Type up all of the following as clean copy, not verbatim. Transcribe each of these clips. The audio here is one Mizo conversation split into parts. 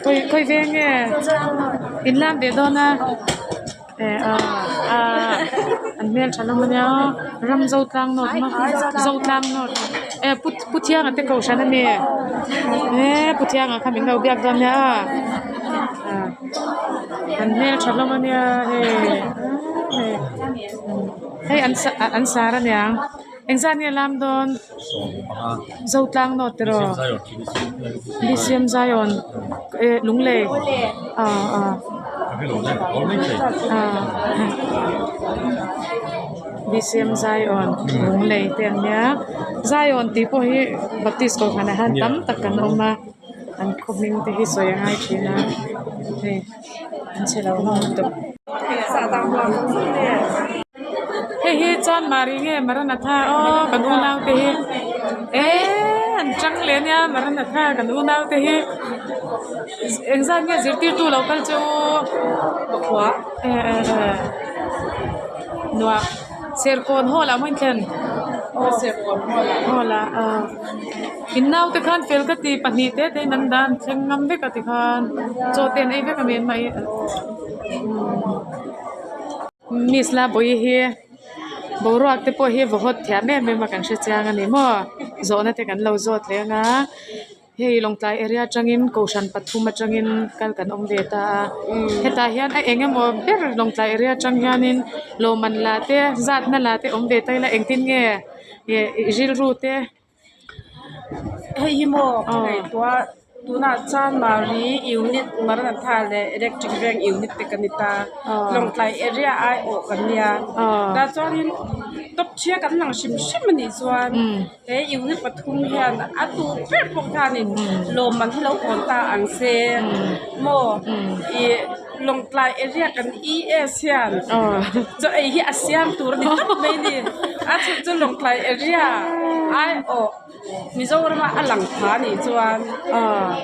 Khawi khawi veng nge in lam ve dawn a eh ah an hmel tha hlawm ania ram zo tlang nawt maw zo tlang nawt eh pu pu thianga te kohhran a ni eh pu thianga kha min lo biak dawn nia ah an hmel tha hlawm ania hei hei an an sar aniang engzat nge a lam dawn. Zotlang nawt tiraw BCM Zion eh Lunglei ah ah ah BCM Zion Lunglei te an nia Zion tih pawh hi Baptist kohhran ah hian tam tak kan awm a an khaw hming te hi sawi a ngai thin a hei an chhe lo hlawm lutuk. Hei hi chuan Mari nge Maranatha aw kan unau te hi eee an tang leh ania Maranatha kan unau te hi engzat nge zirtirtu lo kal chu eh eh eh nuah serkawn hall ah maw in thlen hall ah aw in naute khan fel ka ti pahnih te te in an dah an thleng ngam vek a tikhan chaw te an ei vek a mi an mah hi. Miss Labawi hi boruak te pawh hi vaw hawt thiam em em a kan hre chiang a ni maw zawhna te kan lo zawt leh ang a hei Lawngtlai area atangin kohhran pathum atangin kal kan awm ve ta a hetah hian a eng emaw ber Lawngtlai area atang hianin lawmman la te zatna la te awm ve ta ila engtin nge ih rilru te. Hei hi maw ka ngaihtuah tunah chuan mahni unit Maranatha leh electric veng unit te ka ni ta Lawngtlai area aiawh kan nia tah chuanin top ṭhia kan lang hrim hrim a nih chuan he unit pathum hian a tu ber pawh khanin lawmman hi lo hawn ta ang se maw ih Lawngtlai area kan ES hian chaw ei hi a siam tur a ni tawp mai a ni a chhan chu Lawngtlai area aiawh Mizoram a lang pha a nih chuan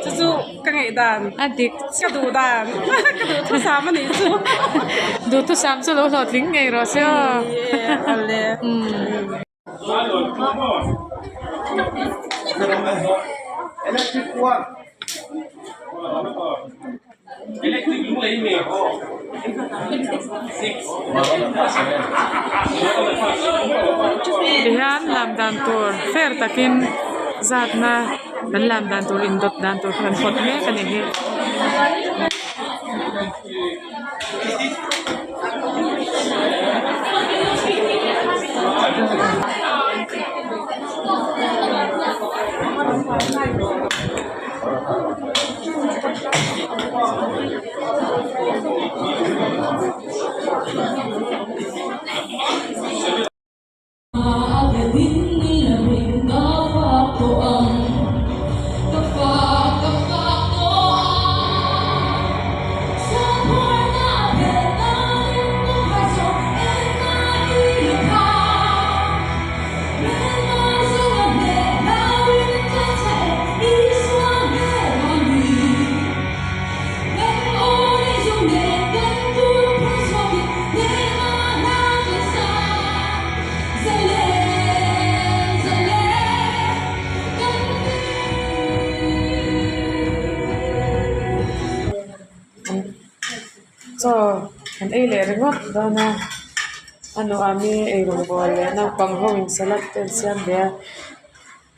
chu chu ka ngaih dan a dik ka duh dan ka duhthusam a nih chu duhthusam chu lo hlawhtling ngei rawh se aw awle. Tihian lam dan tur fair takin zatna kan lam dan tur indawt dan tur kha kan pawt mek a ni hi. Chaw kan ei leh ringawt dawn a a nuam i eirawngbawl leh naupang ho in salad te an siam ve a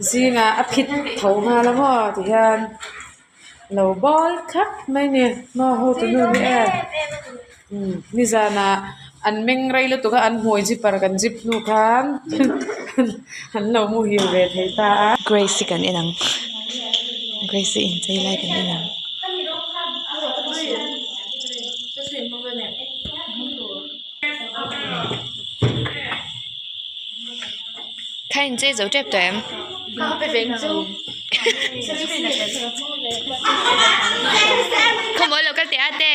zingah a phit tho nghal a maw tihian lo bawl thlap mai a ni maw hotu nu hi e umm nizanah an meng rei lutuk a an hmui zipper kan zip hnu khan an lo muhil ve thei ta a. Grace hi kan en ang Grace hi inchei lai kan en ang. Kha inchei zo tep tawh em? Khawmawi lo kal teh a te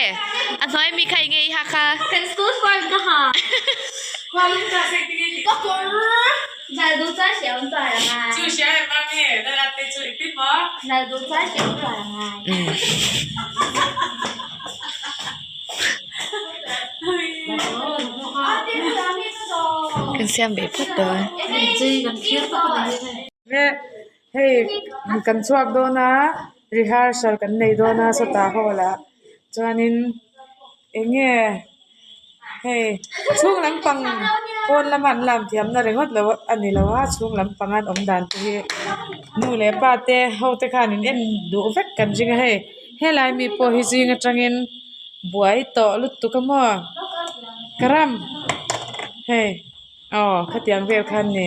a hnuai mi kha enge i hak a. Kan school form ka ha. Ka kawr nal duh chuan hreawm tuar a ngai. Chu hria em ang e nal te chu i tin maw? Nal duh chuan hreawm tuar a ngai. Kan siam ve phawt dawn. Hei kan chhuak dawn a. Rehearsal kan nei dawn a sawtah hall ah chuanin eng nge hei chhung lampang pawn lama an lam thiamna ringawt lo a ni lo a chhung lampang an awm dan te hi nu leh pa te ho te khan in en duh vek kan ring a hei helai mi pawh hi zing atangin buai tawh lutuk a maw karam hei aw khatiang vel kha an ni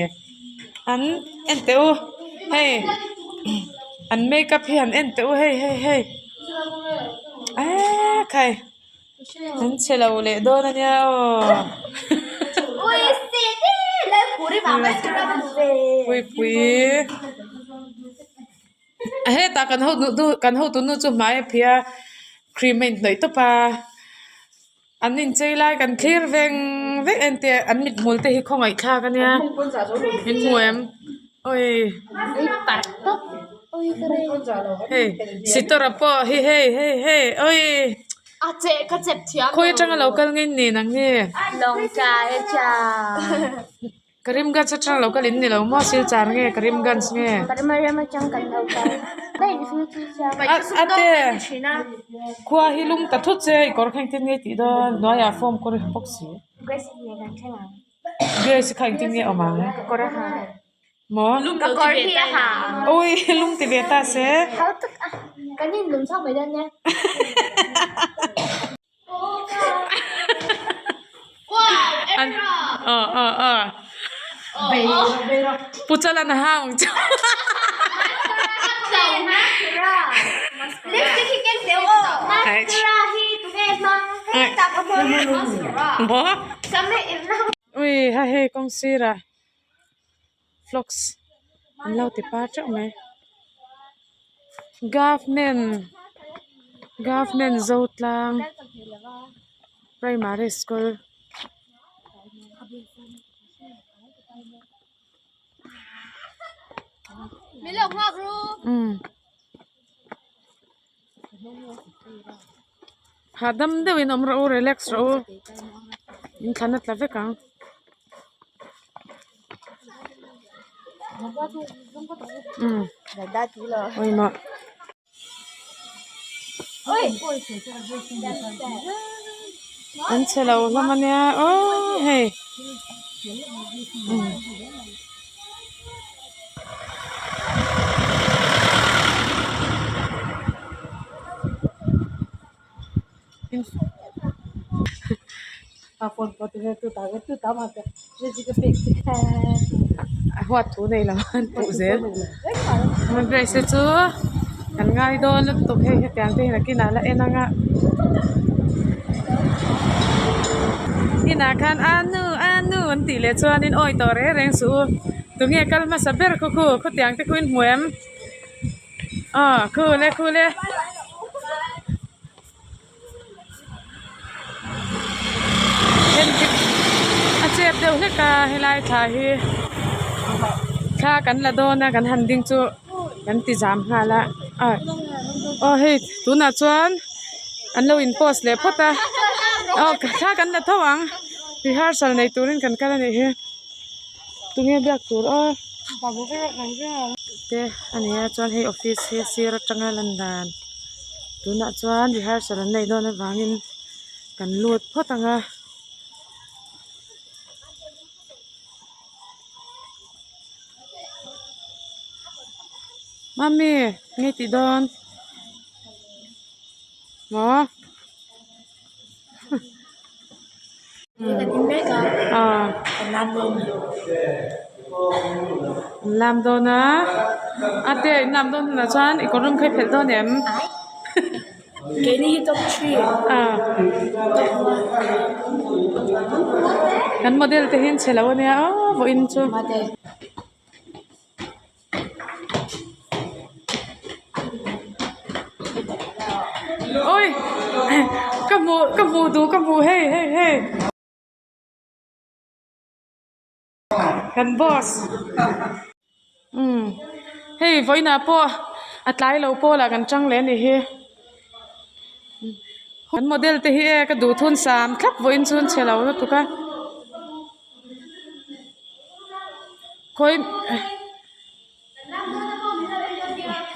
an en teh u hei an makeup hi han en teh u hei hei hei eee khai an chhe lo leh dawn a nia aw puipui hetah kan ho kan hotu nu chu hmai a phih a cream a inhnawih tawp a. An inchei lai kan thlir veng vek en teh an mithmul te hi khawngaih thlak ania min hmu em awii hei sitora pawh hi hei hei hei awii khawi atanga lo kal nge ni nang hi. Karimganj atang lo kal in ni lo maw silchar nge Karimganj nge a te khua hi lum ta thut che i kawr kha engtin nge tih dawn hnuaiah form kawr bawk si grace kha engtin nge awm ang maw awii lum ti ve ta se. Pu Chala na hang chu. Ui ha hei kawng sirah phlox an lo ti par teuh mai government government Zotlang primary school. Hahdam deuhin awm rawh u relax rawh u in thlan a tla vek ang. Umm pawimawh. An chhe lo hlawm a nia aw hei umm. A huat thu nei lo an puh zel grace te chu kan ngai dawn lutuk hei hetiang te hi nakinah la en ang a inah khan anu anu an tih leh chuanin awi tawh reng reng suh u tunge kal hmasa ber khaw khu khawtiang te khu in hmu em aw khu le khu le. A chep deuh hlek a helai thla hi thla kan la dawn a kan han ding chu kan ti zam nghal a aw hei tunah chuan an lo in post leh phawt a aw thla kan la tho ang rehearsal nei turin kan kal a nih hi tunge biak tur aw te a ni a chuan hei office hi sir atanga lan dan. Tunah chuan rehearsal an neih dawn avangin kan lut phawt ang a. Mummy nge tih dawn? Maw? An lam dawn a a te in lam dawn hunah chuan i kawr rawng kha i phelh dawn em kan model te hi an chhe lo ania aw vawiin chu. Oi ka hmuh ka hmuh duh ka hmuh hei hei hei kan boss umm hei vawiinah pawh a tlai lo pawlah kan tang leh a nih hi kan model te hi e ka duh thun sam thlap vawiin chu an chhe lo lutuk a. Khawi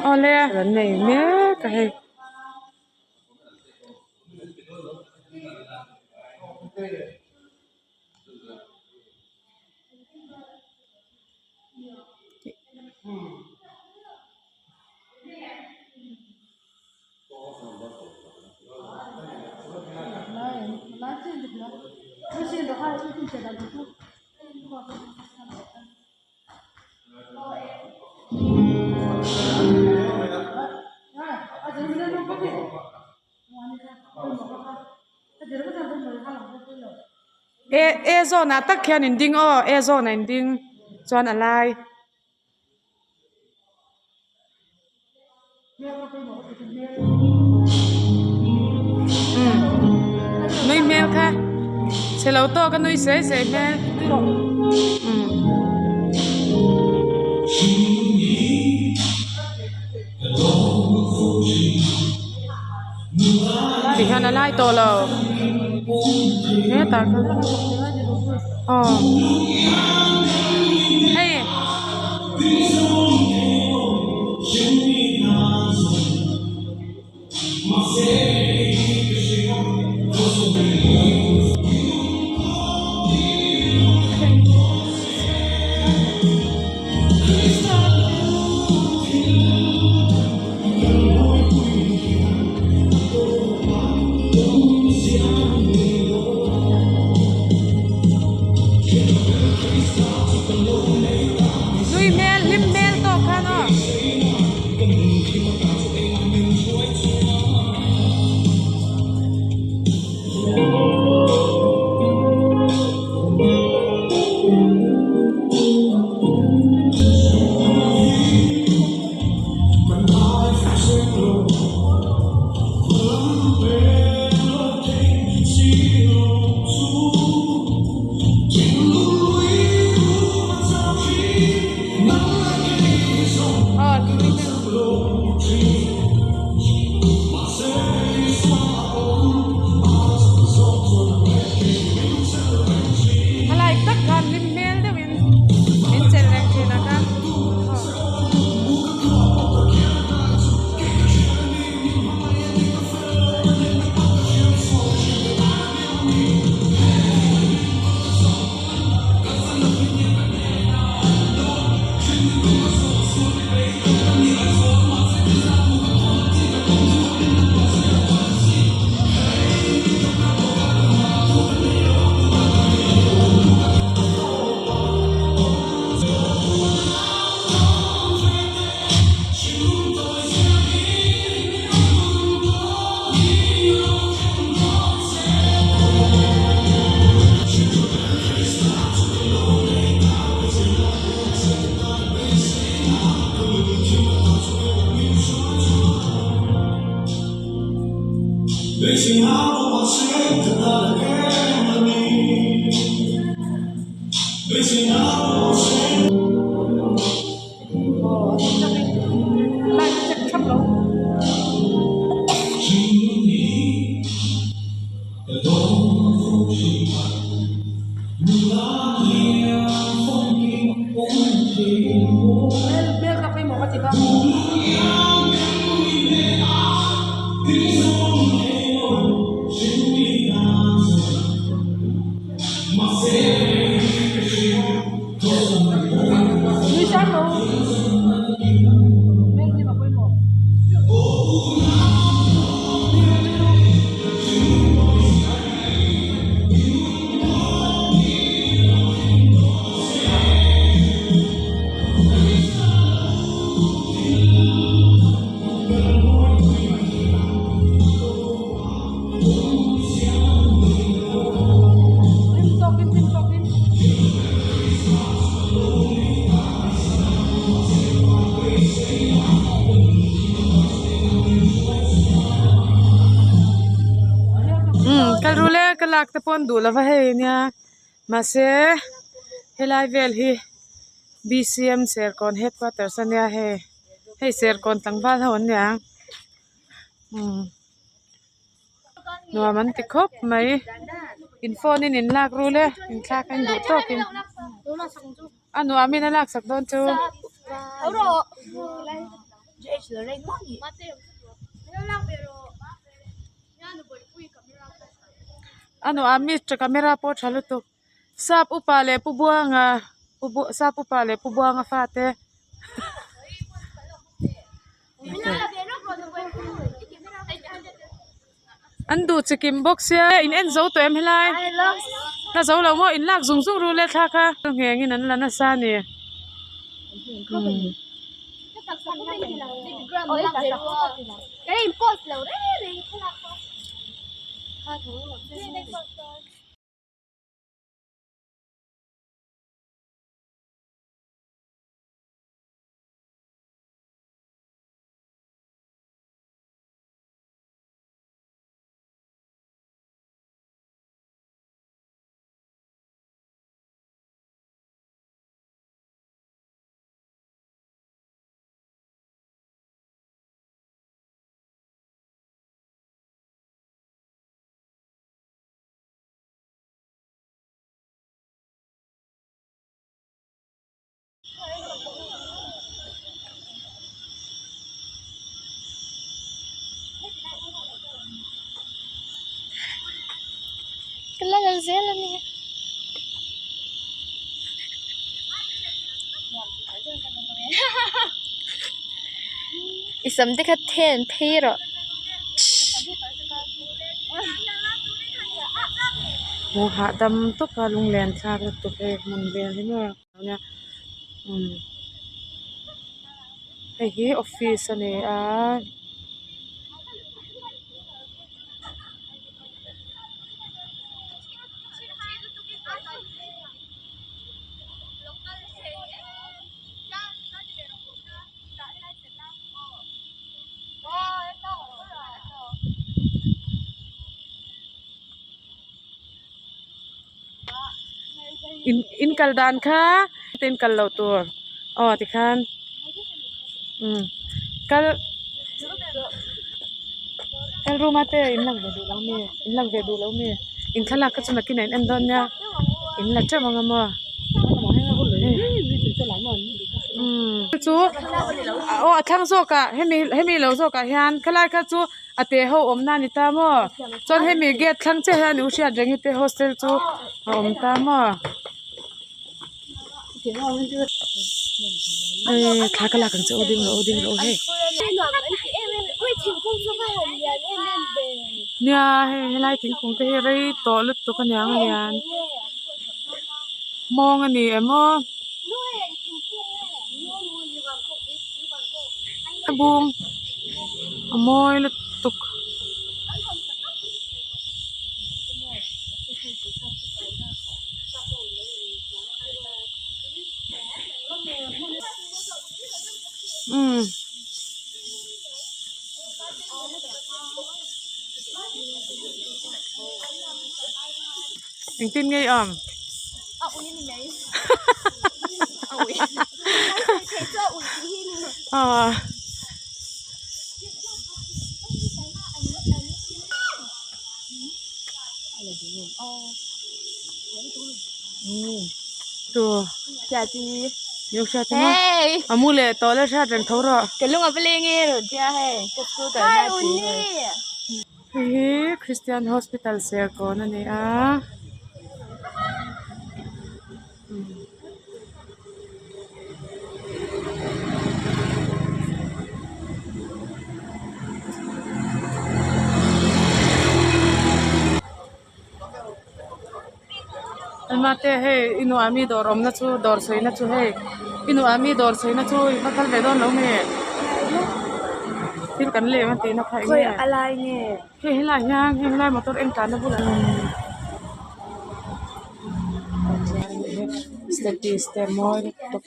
Awle an nei mek a hei. E e zawnah tak khian in ding aw e zawnah in ding chuan a lai. Nui hmel kha chhe lo tawk a nui sawi sawi hmel ti hian a lai tawh lo hetah khan aw hei. Nui hmel hlim hmel tawk khan aw. A lai tak khan hlim hmel deuhin min chelh reng thin a kha. Umm kal rul e ka lak te pawh an duh lova hei nia mahse helai vel hi B_C_M Serkawn headquarters ania hei hei Serkawn tlangval ho an niang umm. Nuam an ti khawp mai in phone in in lak rul e in thlak a in duh tawk in a nuam in a laksak dawn chu. A nuam mi camera pawh a tha lutuk sap upa leh pu buanga sap upa leh pu buanga fate. An duh chikim bawk sia in en zo tawh em helai la zo lo maw in lak zung zung ru le thla kha ngheng in an la nasa a ni. Ka la kal zel a ni. I sam te kha then phei rawh. Hmuh hahdam tawka lunglen thlak lutuk hei hmun vel hi maw. Nia umm hei hi office a ni a. In in kal dan kha in kal loh tur aw tikhan umm kal kal room a te in lang ve duh lo mi in lang ve duh lo mi in thlalak kha chu nakinah in en dawn nia in la teuh ang a maw umm chu aw a thlang zawk ah hemi hemi lo zawk ah hian khalai kha chu. A te ho awmna a ni ta maw chuan hemi gate thlang chiah hian u hriat reng hi te hostel chu a awm ta maw eh thla ka lak ang che aw ding rawh aw ding rawh hei nia hei helai thingkung te hi rei tawh lutuk aniang a lian hmawng a ni em aw. A bung a mawi lutuk. Umm. Engtin nge i awm? A ui ni mai. A ui. Thei chu a ui tih hi ni. Aw. Tu. Hriati. Yo hriati maw? A mu leh tawh la hriat reng tho rawh. Ka lung a va leng e rawn tia hei. Ka scooter na ti hei. Hei hi Christian Hospital Serkawn a ni a. Mate hei i nuam i dawr awmna chu dawr sawi na chu hei i nuam i dawr sawi na chu i va kal ve dawn lo nge thil kan lem a tihna kha eng nge a lai nge hei helai hian hei helai motor eng tlanna bulah status te a mawi lutuk.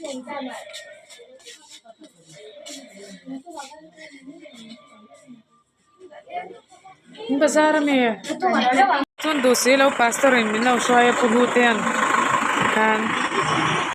Bazar a mi chuan duh si lo pastor in min lo hruai a pu hu te an khan.